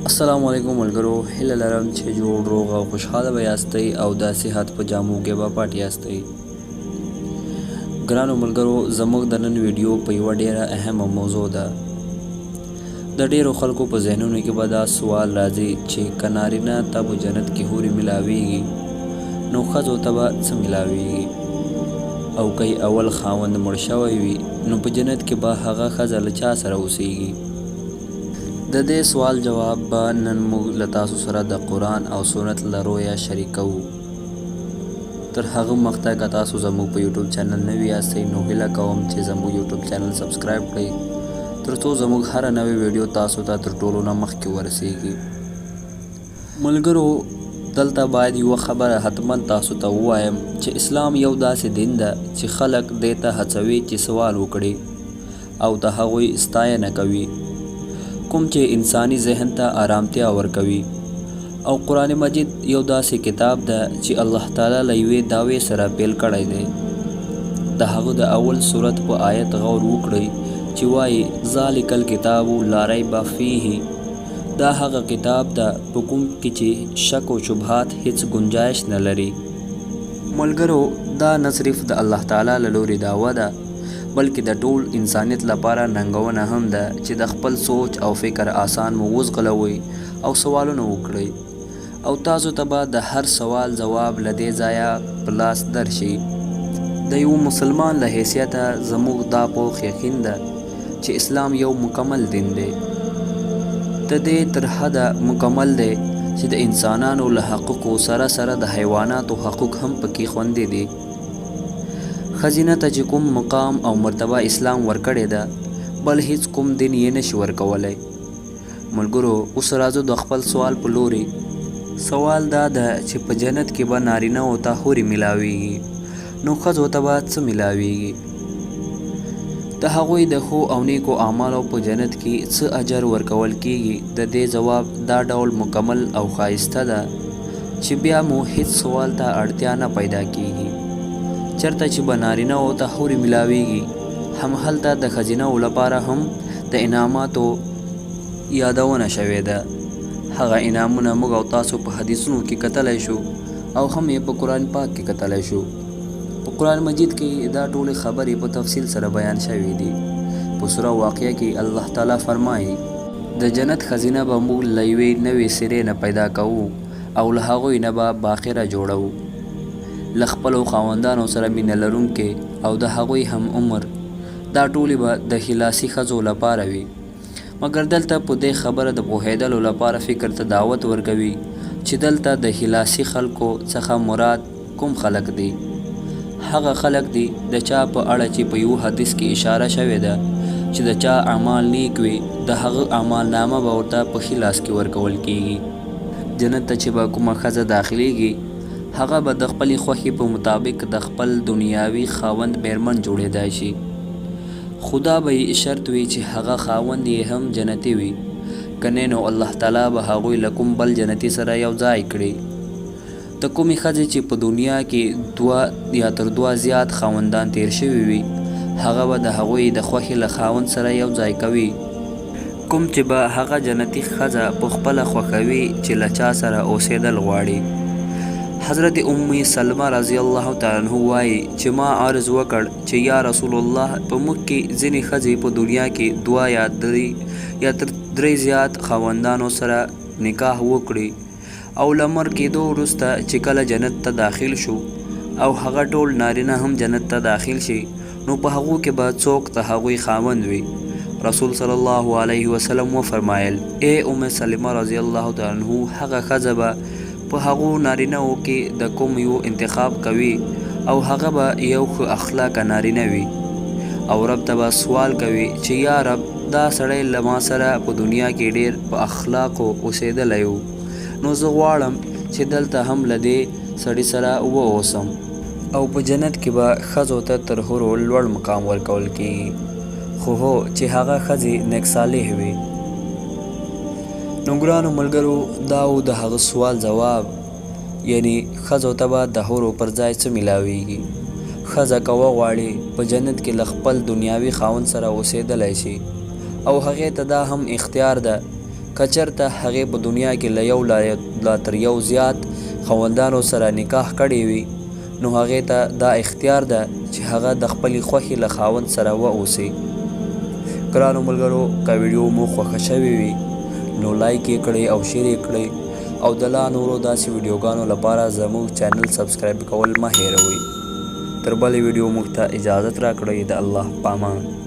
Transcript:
السلام علیکم ملګرو، هیله لرم چې جوړ روغ او خوشحاله به یاستئ او د صحت په جامو کې به پټ یاستئ. ګرانو ملګرو، زموږ د نن ویډیو په یوه ډیره اهمه موضوع ده. د ډیرو خلکو په ذهنونو کې به دا سوال راځي چې که نارینه ته په جنت کې حورې ملاویږي نو ښځو ته به څه ملاویږي، او که یې اول خاوند مړ شوی وي نو په جنت کې به هغه ښځه له چا سره اوسیږي؟ د دې سوال جواب به نن موږ له تاسو سره د قرآن او سنت له رویه شریکوو. تر هغه مخته که تاسو زموږ په یوټیوب چینل نوي یاستئ نو هیله کوم چې زموږ یوټیوب چینل سبسکرایب کړئ تر څو زموږ هره نوې ویډیو تاسو ته تر ټولو نه مخکې ورسیږي. ملګرو، دلته باید یوه خبره حتما تاسو ته ووایم چې اسلام یو داسې دین ده چې خلک دې ته هڅوي چې سوال وکړي او د هغوی ستاینه کوي کوم چې انساني ذهن ته آرامتیا ورکوي. او قرآن مجید یو داسې کتاب ده چې الله تعالی له یوې دعوې سره پیل کړی دی. د هغه د اول سورت په آیت غور وکړئ چې وایي ذالک الکتاب لا ریب فیه، دا هغه کتاب ده په کوم کې چې شک او شبهات هیڅ ګنجایش نه لري. ملګرو، دا نه صرف د الله تعالی له لوري دعوه ده بلکې د ټول انسانیت لپاره ننګونه هم ده چې د خپل سوچ او فکر آسان مو وځغلوئ او سوالونه وکړئ او تاسو ته به د هر سوال ځواب له دې ځایه په لاس درشي. د یوه مسلمان له حیثیته زموږ دا پوخ یقین ده چې اسلام یو مکمل دین دی، د دې تر حده مکمل دی چې د انسانانو له حقوقو سره سره د حیواناتو حقوق هم پکې خوندي دي. ښځینه ته چې کوم مقام او مرتبه اسلام ورکړې ده بل هیڅ کوم دین یې نشي ورکولی. ملګرو، اوس راځو د خپل سوال په لوري. سوال دا ده چې په جنت کې به نارینه و ته حورې ملاویږي نو ښځو ته به څه ملاویږي؟ د هغوی د ښو او نیکو اعمالو په جنت کې څه اجر ورکول کیږي؟ د دې ځواب دا ډول مکمل او ښایسته ده چې بیا مو هیڅ سوال ته اړتیا نه پیدا کیږي. چرته چې به نارینه و ته حورې ملاویږي هم هلته د ښځینه و لپاره هم د انعاماتو یادونه شوې ده. هغه انعامونه موږ او تاسو په حدیثونو کې کتلی شو او هم یې په قرآن پاک کې کتلی شو. په قرآن مجید کې دا ټولې خبرې په تفصیل سره بیان شوې دي. په سوره واقعه کې الله تعالی فرمایي، د جنت ښځینه به موږ له یوې نوې سرې نه پیدا کوو او له هغوی نه به باقره جوړوو، له خپلو خاوندانو سره مینه لرونکې او د هغوی هم عمر. دا ټولې به د ښي لاسي ښځو لپاره وي. مګر دلته په دې خبره د پوهېدلو لپاره فکر ته دعوت ورکوي چې دلته د ښي لاسي خلکو څخه مراد کوم خلک دي؟ هغه خلک دي د چا په اړه چې په یوه حدیث کې اشاره شوې ده چې د چا اعمال نیک وي د هغه اعمال نامه به ورته په ښي لاس کې ورکول کیږي. جنت ته چې به کومه ښځه داخلیږي هغه به د خپلې خوښې په مطابق د خپل دنیاوي خاوند میرمن جوړېدای شي، خو دا به یې شرط وي چې هغه خاوند یې هم جنتي وي، که نه نو الله تعالی به هغوی له کوم بل جنتي سره یو ځای کړي. د کومې ښځې چې په دنیا کې دوه یا تر دوه زیات خاوندان تېر شوي وي هغه به د هغوی د خوښې له خاوند سره یو ځای کوي، کوم چې به هغه جنتي ښځه په خپله خوښوي چې له چا سره اوسېدل غواړي. حضرت ام سلمه رضی الله تعالی عنه وایي چې ما عرض وکړ چې یا رسول الله، په موږ کې ځینې ښځې په دنیا کې دوه یا درې یا تر درې زیات خاوندانو سره نکاح وکړي او له مړ کېدو وروسته چې کله جنت ته داخل شو او هغه ټول نارینه هم جنت ته داخل شي نو په هغو کې به څوک د هغوی خاوند وي؟ رسول صلی الله علیه وسلم وفرمایل، ای ام سلمه رضی الله تعالی عنه، هغه ښځه به په هغو نارینه وو کې د کوم یو انتخاب کوي او هغه به یو ښه اخلاقه نارینه وي او رب ته به سوال کوي چې یا رب دا سړی له ما سره په دنیا کې ډېر په اخلاقو اوسېدلی و نو زه غواړم چې دلته هم له دې سړي سره واوسم. او په جنت کې به ښځو ته تر حورو لوړ مقام ورکول کېږي، خو هو چې هغه ښځې نېک صالح وي. نو ګرانو ملګرو، دا و د هغه سوال ځواب، یعنی ښځو ته به د حورو پر ځای څه ملاویږي؟ ښځه که وغواړي په جنت کې له خپل دنیاوي خاوند سره اوسېدلی شي او هغې ته دا هم اختیار ده که چرته هغې په دنیا کې له یو لا تر یو زیات خاوندانو سره نکاح کړې وي، نو هغې ته دا اختیار ده چې هغه د خپلې خوښې له خاوند سره واوسي. ګرانو ملګرو، که ویډیو مو خوښه شوې وي نو لایک یې کړئ او شیر یې کړئ، او د لا نورو داسې ویډیوګانو لپاره زموږ چینل سبسکرایب کول مه هېروئ. تر بلې ویډیو موږ ته اجازت راکړئ. د الله پامان.